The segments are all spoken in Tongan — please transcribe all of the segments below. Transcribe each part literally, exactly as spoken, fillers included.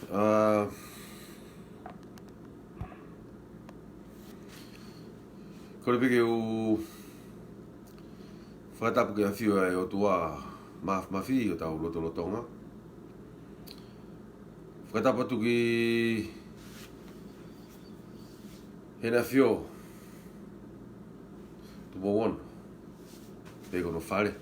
ʻA, kole pē ke u fakatapu ki he ʻafio ʻa e ʻOtua Māfimafi ʻi hotau lotolotonga. Fakatapu atu ki Heʻene ʻAfio Tupou Ono, pea ko hono fale,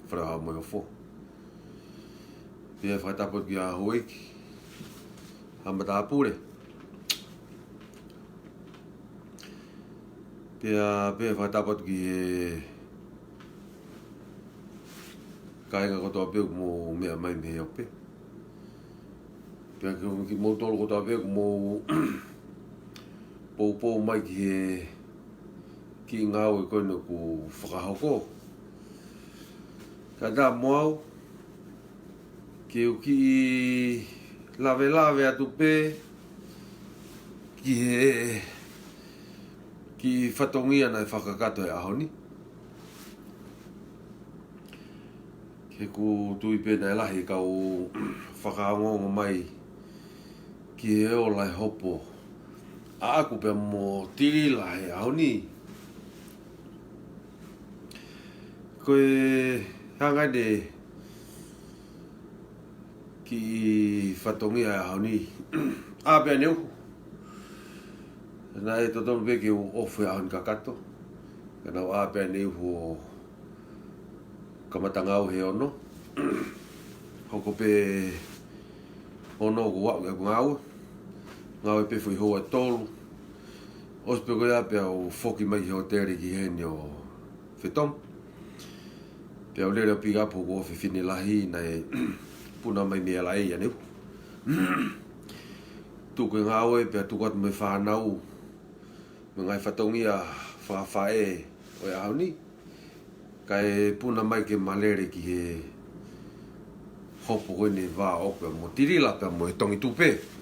Fale ʻo Haʻa Moheofo. Pea fakatapu atu ki he houʻeiki, Haʻa Matāpule. Pea, pea fakatapu atu ki he kāinga kotoa pē ʻoku mou meʻa mai mei he ope. Pea ki, kimoutolu kotoa pē ʻoku mou poupou mai ki he kiʻi ngāue ko eni ʻoku fakahoko. Kae ʻatā mo au ke u kiʻi lavelave atu pē ki he kiʻi fatongia naʻe fakakakato he ʻaho ni. He ʻoku ou tui pē naʻe lahi e kau fakaongoongo mai ki he ola e hopo ʻaʻaku pea mo Tilila he ʻaho ni. Ko e hanga eni e kiʻi fatongia he ʻaho ni, ʻā pē ʻaneuhu. Naʻe totonu pē ke u ʻofa he ʻaho ni kakato, ka naʻá ku ʻā pē ʻaneuhu ʻo kamata ngāue he ono. Hoko pē ono ʻoku ou aʻu ki heʻeku ngāue. Ngāue pē foʻi houa ʻe tolu. ʻOsi pē ko ia pea u foki mai ki hoteli ki heni ʻo fetomu. Pea u lele ʻo pick up hoku ʻofefine lahi naʻe puna mai mei L A ʻaneuhu. Tuku e ngāue pea tuku atu mo e fānau mo e ngaahi fatongia fakafaʻē ʻo e ʻaho ni. Kae puna mai ke ma lele ki he hopo ko eni ʻa ʻoku pea mo Tilila pea mo e Tongi Tupe.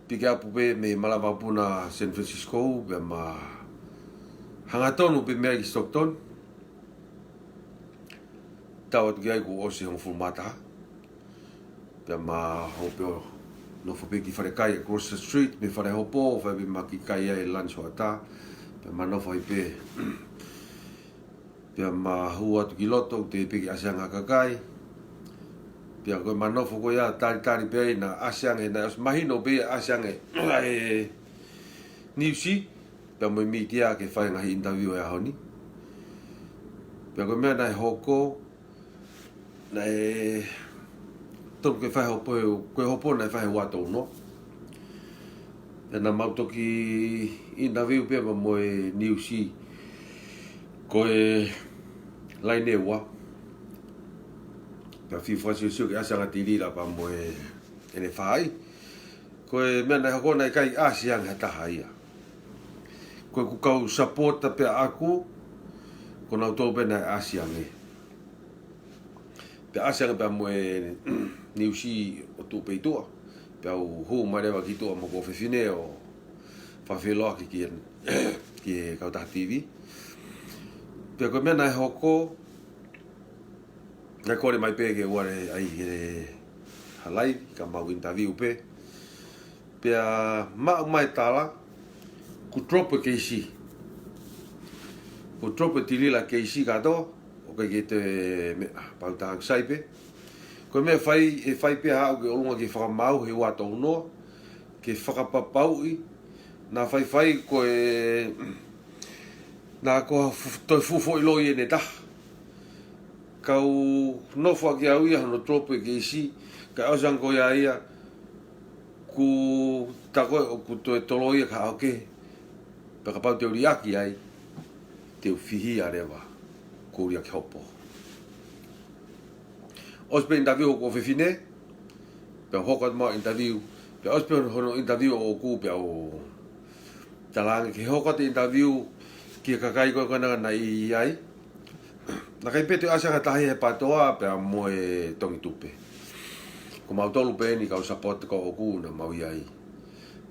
Pick up pē mei he malava puna San Francisco, pea ma hangatonu pē mei ai ki Stockton. Tau atu ki ai kuo ʻosi hongofulu mā taha. Pea ma hopo pē ʻo nofo pē ki he falekai ʻa Grosvenor Street, mei he fale hopo, fai pē ma kiʻi kai ai lunch hoʻatā. Pea ma nofo ai pē. Pea ma hū atu ki loto, teʻeki pē ke ʻasi ange ha kakai. Pea ko e ma nofo ko ia, talitali pē ai naʻe ʻasi ange, naʻe ʻosi mahino pē ia ʻasi ange ʻa e niusi pea mo e mītia ke fai e ngaahi interview he ʻaho ni. Pea ko e meʻa naʻe hoko, naʻe totonu ke fai e hopo, ko e hopo naʻe fai he ua tolu noa. Pea naʻa mau toki interview pē pea mo e niusi ko e laine ua. Pea fiu fakasiosio ke ʻasi ange ʻa Tilila pea mo ʻene faʻahi. Ko e meʻa naʻe hoko, naʻe ʻikai ʻasi ange ha taha ia. Ko ʻeku kau sapota pē ʻaʻaku, ko nautolu pē naʻe ʻasi ange. Pea ʻasi ange pea mo e niusi ʻo tuʻu pē ʻi tuʻa. Pea u hū mai leva ki tuʻa mo hoku ʻofefine ʻo fakafeʻiloaki ki he, ki he kautaha TV. Pea ko e meʻa naʻe hoko, naʻe kole mai pē ke u ʻalu ai ki ha live, ka mau interview pē. Pea maʻu mai e tala, kuo drop e keisi. Kuo drop ʻe Tilila e keisi kātoa, ʻoku ʻikai ke toe meʻa, pau tā ʻoku sai pē. Ko e meʻa ʻe fai, ʻe fai pē ʻaʻaku ki ʻolunga ke fakamaau he ua tolu noa, ke fakapapauʻi naʻa faifai ko e, naʻa ko ha fu-, toe fuʻu foʻi loi ʻe taha. Kau nofo ʻaki au ia hono drop e keisi, kae ʻosi ange ko ia ia, kuo tā ko ē ʻoku toe tolo ia ki he ʻaho kehe. Pea kapau te u liʻaki ai, te u fihia leva, kuo u liʻaki hopo. ʻOsi pē interview hoku ʻofefine, pea hoko atu mo e interview, pea ʻosi pē hono interview ʻoʻoku pea u talaange ke hoko atu e interview ki he kakai ko ē ko ena naʻe ʻi ai. Naʻe ʻikai pē toe ʻasi ange ha taha ia he PATOA pea mo e Tongi Tupe. Ko mautolu pē eni kau sapota ko ʻoʻoku naʻa mau ʻi ai.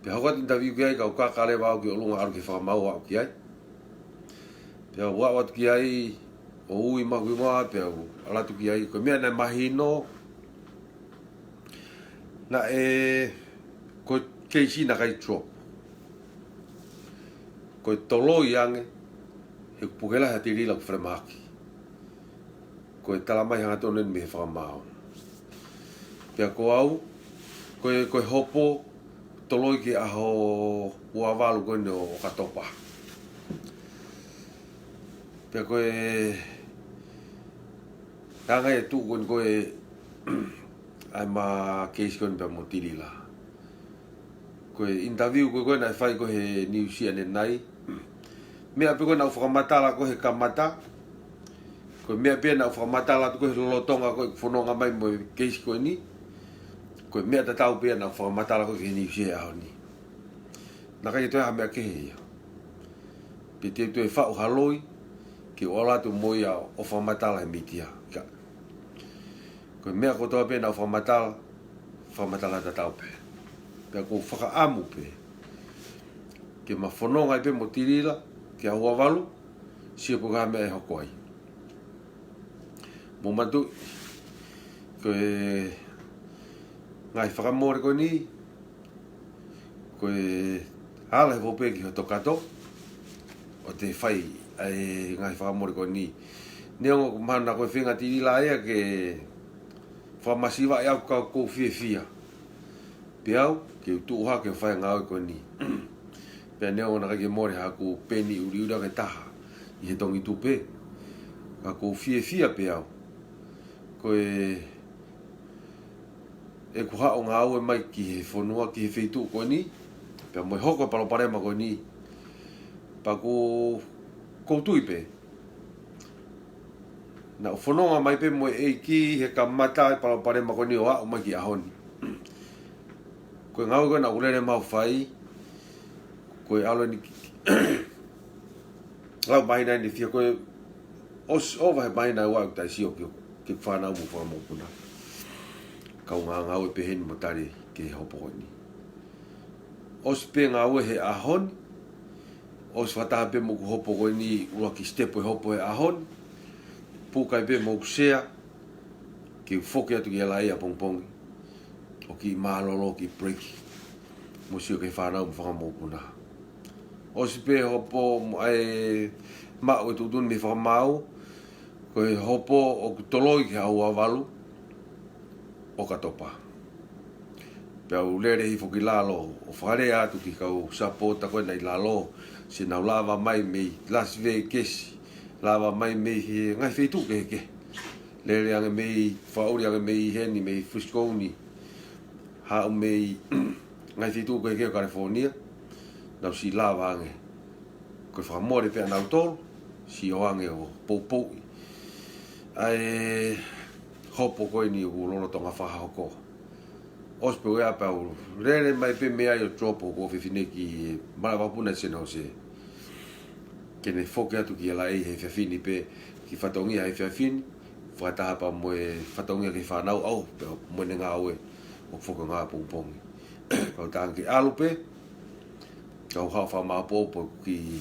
Pea hoko atu e interview ki ai, kau kaka leva au ki ʻolunga ʻalu ke fakamaau au ki ai. Pea u aʻu atu ki ai, ʻo ui mai hoku hingoa, pea u ʻalu atu ki ai, ko e meʻa naʻe mahino, Naʻe, ko e keisi naʻe ʻikai drop. Ko e toloi ange, he ʻoku puke lahi ʻa Tilila ʻoku falemahaki. Ko e talamai hangatonu eni mei he fakamaau. Pea ko au, ko e, ko e hopo, toloi ki he ʻaho ua valu ko eni ʻo ʻOkatopa. Pea ko e, anga e tuʻu ko eni ko e, ʻa e ma keisi ko eni pea mo Tilila. Ko e interview ko ē ko ē naʻe fai ko ē he niusi ʻanenai. Meʻa pē ko ē naʻa ku fakamatala ko ē he kamata. Ko e meʻa pē naʻa ku fakamatala atu ko ē he lolotonga ko ē ʻeku fononga mai mo e keisi ko eni. Ko e meʻa tatau pē naʻa ku fakamatala ko ē he niusi he ʻaho ni. Naʻe ʻikai ke toe ʻi ai ha meʻa kehe ia. Pe te u toe faʻu ha loi, ke u ʻalu atu mo ia ʻo fakamatala he mītia. Ka. Ko e meʻa kotoa pē naʻa ku fakamatala, fakamatala tatau pē. Pea ʻoku ou fakaʻamu pē ke ma fononga ai pē mo Tilila, ki he ʻaho ua valu, sio pe ko e hā e meʻa ʻe hoko ai. Mou manatuʻi, ko e ngaahi fakamole ko eni, ko e ʻalu hifo pē ki hoto kato, ʻo te fai ʻa e ngaahi fakamole ko eni. Neongo ʻoku mahalo ko e feinga ʻa Tilila ia ke fakamasivaʻi au ka ʻoku ou fiefia. Pea au, ke u tuʻu hake ʻo fai e ngāue ko eni. Pea neongo naʻe ʻikai ke mole haʻaku peni ʻuliʻuli ʻaki e taha ʻi he tongi tupe. Ka ʻoku ou fiefia pē au. Ko e ʻeku haʻu ʻo ngāue mai ki he fonua, ki he feituʻu ko eni, pea mo e hoko e palopalema ko eni. Pea ʻoku, ʻoku ou tui pē. Naʻa ku fononga mai pē mo e ʻEiki he kamata e palopalema ko eni ʻo aʻu mai ki he ʻaho ni. Ko e ngāue ko ē naʻa ku lele mai ʻo fai, ko e ʻalu eni ki, lau māhina eni fiha ko ē ʻosi ʻova he māhina ʻe ua ʻeku taʻe sio ki, ki he fānau mo e fanga mokopuna. Kau ngā ngāue pē heni mo Tali ki he hopo ko eni. ʻOsi pē ngāue he ʻaho ni, ʻosi fakataha pē mo ʻeku hopo ko eni, ʻuluaki step e hopo he ʻaho ni, puke ai pē mo ʻeku sea, ke u foki atu ki L A ʻapongipongi, ʻo kiʻi mālōlō kiʻi break, mo sio ki he fānau mo e fanga mokopuna. ʻOsi pē hopo mo e maʻu e tuʻutuʻuni mei he fakamaau, ko e hopo ʻoku toloi ki he ʻaho ua valu ʻOkatopa. Pea u lele hifo ki lalo, ʻo fakalea atu ki he kau sapota ko ē naʻe ʻi lalo, siʻi nau lava mai mei Las Vegas, lava mai mei he ngaahi feituʻu kehekehe. Lele ange mei, fakaʻuli ange mei heni, mei Frisco ni. Haʻu mei ngaahi feituʻu kehekehe ʻo California. Nau siʻi lava ange. Ko e fakamole pē ʻanautolu, siʻi ō ange ʻo poupouʻi ʻa e hopo ko eni ʻoku lolotonga fakahoko. ʻOsi pē ʻo ia pea u lele mai pē mei ai ʻo drop hoku ʻofefine ki he malaʻe vakapuna ʻi San Jose. Ke ne foki atu ki L A he efiafi ni pē, kiʻi fatongia he efiafi ni, fakataha pea mo e fatongia ki he fānau, au pē mo ʻene ngāue, ʻoku foki ʻo ngāue ʻapongipongi. Kau tangi ʻalu pē, kau haʻu ʻo fakamāʻopoʻopo ʻeku kiʻi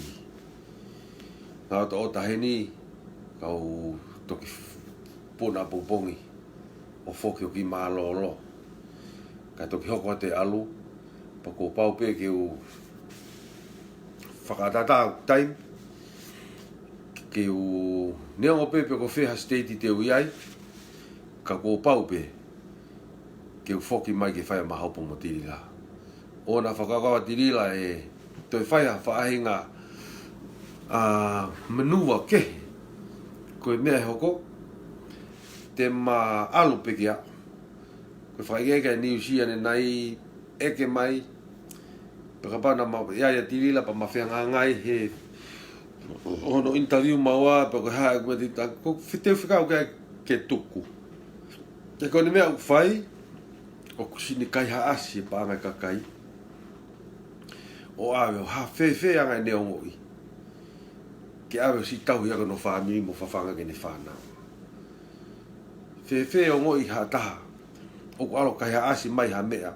ngāue ʻotaʻota heni, kau toki puna ʻapongipongi, ʻo foki ʻo kiʻi mālōlō. Kae toki hoko atu e ʻalu, pea kuo pau pē ke u fakaʻataʻatā ʻeku taimi, ke u neongo pē pe ko fē ha state te u ʻi ai, ka kuo pau pē ke u foki mai ke fai ʻema hopo mo Tilila. ʻOua naʻa fakakaukau ʻa Tilila ʻe toe fai ha faʻahinga, ʻa, manuva kehe. Ko e meʻa ʻe hoko, te ma ʻalu pē kia. Ko e fakaʻekeʻeke ʻa e niusi ʻanenai, ʻeke mai, pea kapau naʻa ma ʻi ai ʻa Tilila pea ma fehangahangai he hono interview maua, pea ko e hā ʻeku meʻa te u ta-, ko e feteu fekau ke, ke tuku. He ko ʻene meʻa ʻoku fai, ʻoku siʻi kaihaʻasi e paʻanga e kakai. ʻO ʻave ʻo ha fēfē anga ʻene ongoʻi ke ʻave ʻo siʻi tauhi ʻaki hono fāmili mo fafanga ki heʻene fānau. Fēfē ongoʻi ha taha ʻoku ʻalu kaihaʻasi mai ha meʻa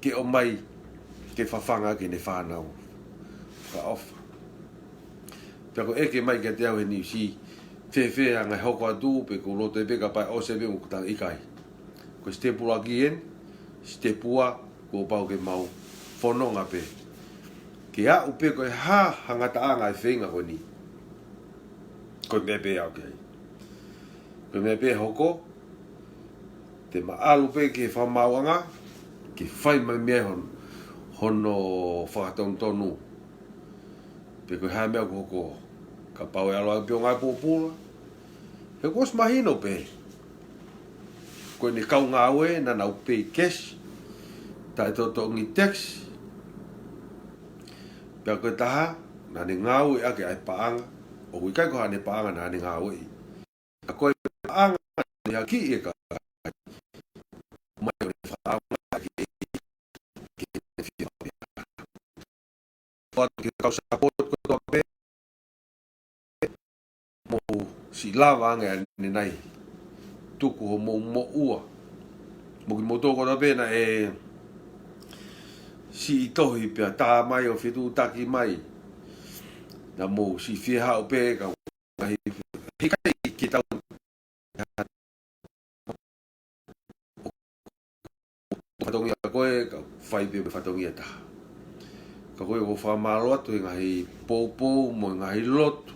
ke ʻomai ke fafanga ki heʻene fānau. Fakaʻofa. Pea ko e ʻeke mai kiate au he niusi, fēfē anga e hoko atu, pe ʻoku ou loto pē kapau ʻe ʻosi pē mo ʻeku tangi, ʻikai. Ko e step ʻuluaki eni, sitepu ua, kuo pau ke mau fononga pē. Ke aʻu pē ko e hā ha ngataʻanga e feinga ko eni. Ko e meʻa pē ʻoku ʻi ai. Ko e meʻa pē hoko, te ma ʻalu pē ki he fakamaauʻanga, ke fai mai mei ai hon-, hono fakatonutonu. Pe ko e hā e meʻa ʻoku hoko, kapau ʻe ʻalu ʻo pē ʻo ngāue pōpula. He kuo ʻosi mahino pē. Ko ʻene kau ngāue naʻa nau pay cash, taʻetotongi tax. Pea ko e taha, naʻa ne ngāueʻaki ʻa e paʻanga, ʻoku ʻikai ko haʻane paʻanga naʻa ne ngāueʻi. Ka ko e paʻanga naʻe hakiʻi e kakai. Mai ʻo ne fakaʻaongaʻi ke, ke ne fie pea. Fatu ke kau support kotoa pē. Mou siʻi lava ange ʻanenai. Tuku hoʻomou moʻua. Mo kimoutolu kotoa pē naʻe siʻi tohi pea tā mai ʻo fetuʻutaki mai. Naʻa mou siʻi fie haʻu pē ka ngaahi, he ʻikai ke tau fatongia ko ē, ka fai pē mo e fatongia ʻe taha. Ka ko e ʻoku ou fakamālō atu he ngaahi poupou mo e ngaahi lotu.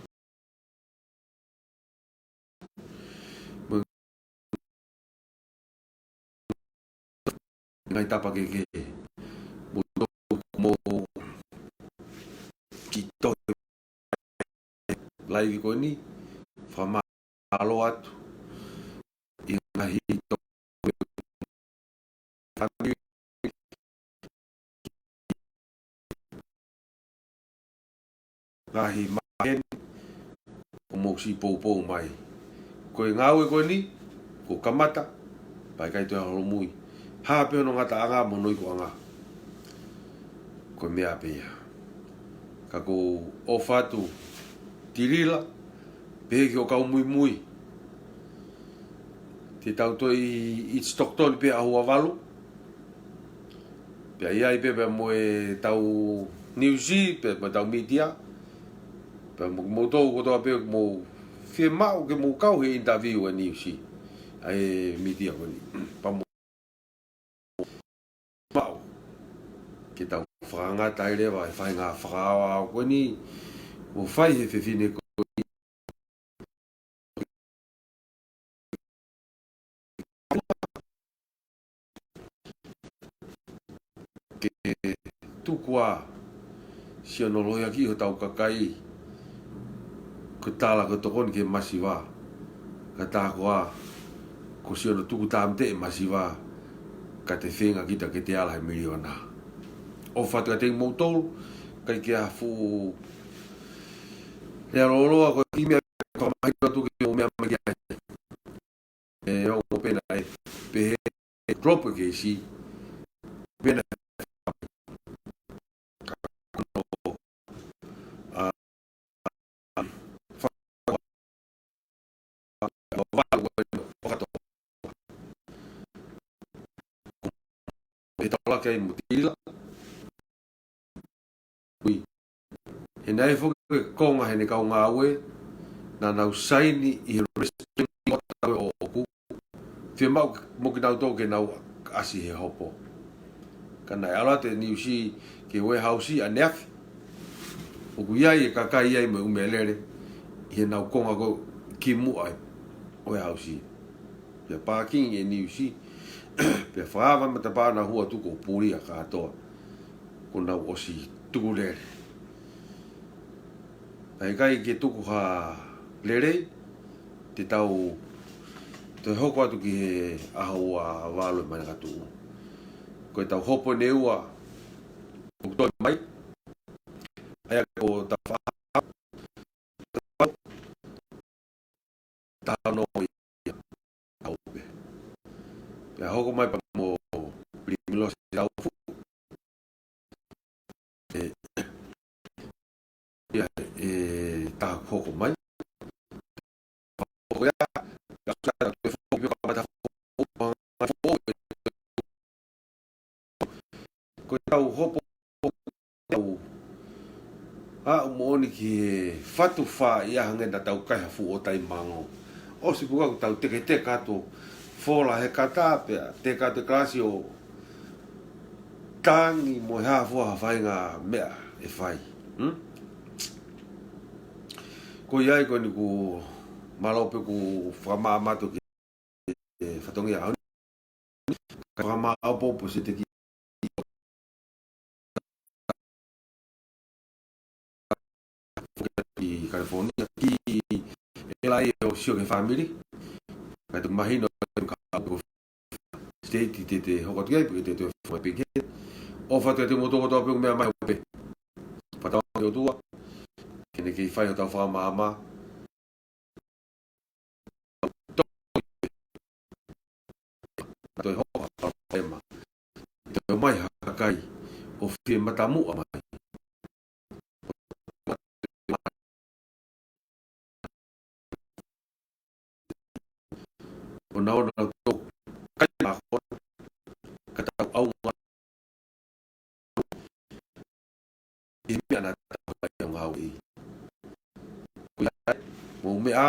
Mo e ngaahi tapa kehekehe. Mo, mo ki tohi live ko eni, fakamālō atu. ʻI he ngaahi to-, ngaahi maheni, ʻoku mou siʻi poupou mai. Ko e ngāue ko eni, kuo kamata, pea ʻikai toe holomui. Hā pē hono ngataʻanga mo hono ikuʻanga. Ko e meʻa pē ia. Ka ʻoku ou ʻofa atu, Tilila, pehē ki hoʻo kau muimui. Te tau toe ʻi, ʻi Stockton pē ʻaho ua valu. Pea ʻi ai pē pea mo e tau niusi, pea mo e tau media. Pea mo, moutolu kotoa pē mou fiemaʻu ke mou kau he interview ʻa e niusi. ʻA e media ko eni. Pea mou maʻu. Ke tau fakangata ai leva e faʻahinga fakaaoao ko eni. Mo fai he fefine ko eni. Ke tuku ā siʻono lohiakiʻi hotau kakai, ko e tala ko e tokoni ki he masiva, ka tā koā, ko siʻono tuku tāmateʻi e masiva, ka te feinga kita ke te ala he miliona. ʻOfa atu kiate kimoutolu, ʻikai ke ʻi ai ha fuʻu lea lōloa, ko e kiʻi meʻa fakamahino atu ke mou meʻa mai ki ai. ʻE, ʻo pehē naʻe pehē, ʻe drop e keisi. Pehē naʻe, ʻa, ʻe tau laka ai mo Tilila. Ui. He naʻe foki e konga heʻene kau ngāue, naʻa nau saini ʻi he restaurant ʻo ʻoku. Fiemaʻu mo kinautolu ke nau ʻasi he hopo. Ka naʻe ʻalu atu e niusi ki he warehouse ʻaneafi. ʻOku ʻi ai e kakai ai mo e ʻumelele, ʻi heʻenau konga ko ē kimuʻa e warehouse. Pea parking e niusi, pea fakaava matapā naʻa hū atu ko e pulia kātoa. Kuo nau ʻosi tuku lele. Ka ʻikai ke tuku ha lelei, te tau toe hoko atu ki he ʻaho ua valu ʻe manakatuʻu. Ko e tau hopo ʻe ua, ʻoku toe mai. ʻA ia ko e tau fa-, tau no ia, au pē. Pea hoko mai pea mo Pili Milosi Taufu. ʻE, ia, ʻe, tā hoko mai. Ko ia, ka sa ta tu fo, pio ka mata fo, ko e tau hopo, tau aʻu moʻoni ki he fatu fā ia hangē naʻa tau kai ha fuʻu ʻō taimango. ʻOsi puka ko e tau teketeka atu, fola he kata pea, teka atu e kalasi ʻo tangi mo e hā fua ha faʻahinga meʻa ʻe fai. Hmm? Ko ia ai ko eni kuo mālō pē kuo fakamāmā atu ki he fatongia ʻaho ni. Ka fakamāʻopoʻopo siʻi teki ki California, ki L A ʻo sio ki he fāmili. Ka te mahino ka ko state te te hoko atu ki ai, pe te te fua piki. ʻOfa atu kiate kimoutolu kotoa pē ʻoku meʻa mai ʻo pehē. Fakatauange ki he ʻOtua ke ne kei fai hotau fakamāmā. Toe hoko ha palopalema. Toe mai ha kakai ʻo fie matamuʻa mai. ʻO nau, ʻo nau tō kai mākona, ka tau ʻaonga ʻi he meʻa naʻa tau fai ʻo ngāueʻi. Ko ia ai, mou meʻa,